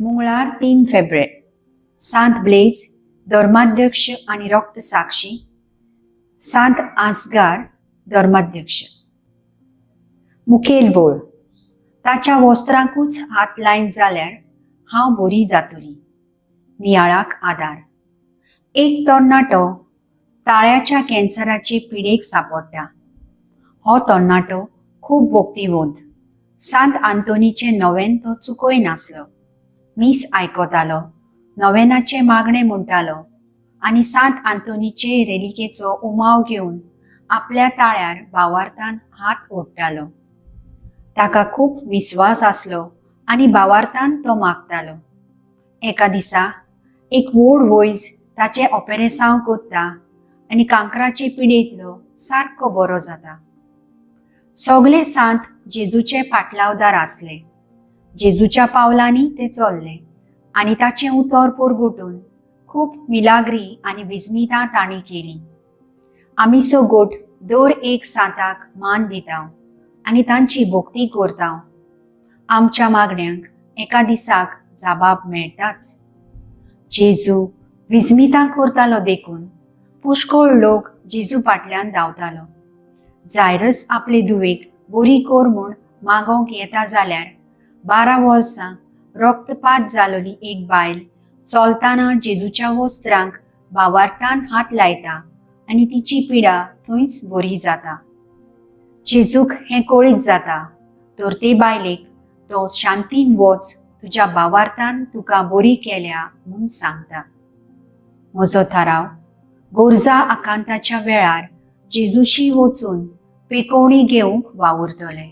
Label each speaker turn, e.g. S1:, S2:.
S1: मंगळार 3 फेब्रेर, सांत ब्लेज धर्माध्यक्ष आनी रक्त साक्षी, सांत आसगार धर्माध्यक्ष. मुखेल वळ, ताच्या वस्त्रांकूच हात लायन जाल्यार हांव बरी जातली. नियाळाक आदार. एक तरणाटो ताळ्याच्या कॅन्सराचे पिडेक सांपडटा. हो तरणाटो खूब भक्तिवंत. सांत आंतोनीचें नोवेन तो चुकय नासलो. मीस आयकतालो, नोवेनाचें मागणें म्हणटालो आनी सांत आंतोनीचे रेलिकेचो उमाव घेवन आपल्या ताळ्यार भावार्थान हात ओडटालो. ताका खूब विस्वास आसलो आनी भावार्थान तो मागतालो. एका दिसा एक व्हड वैज ताचें ऑपेरेसांव कोत्ता आनी कांक्राचे पिडेंतलो सारको बरो जाता. सगले सांत जेजूचे पाटलावदार आसले. जेजूच्या पावलांनी ते चल्ले आनी ताचें उतर परगटून खूब मिलाग्री आनी विस्मितां तांणी केलीं. आमी सगोट दर एक सांताक मान दिता आनी तांची भक्ती करता. आमच्या मागण्यांक एका दिसाक जाबाब मेळटाच. जेजू विस्मितां करतालो देखून पुष्कळ लोक जेजू फाटल्यान धांवतालो. जायरस आपले धुवेक बरी कर म्हूण मागोंक येता जाल्यार 12 वर्सां रक्तपात जालोली एक बायल चलतना जेजूच्या वस्त्रांक भावार्थान हात लायता आनी तिची पिडा थंयच बरी जाता. जेजूक हें कळीत जाता तर ते बायलेक तो शांतीन वच, तुज्या भावार्थान तुका बरी केल्या म्हूण सांगता. म्हजो थाराव, गोरजा आकांताच्या वेळार जेजूशी वचून पेकोवणी घेवंक वावुरतले.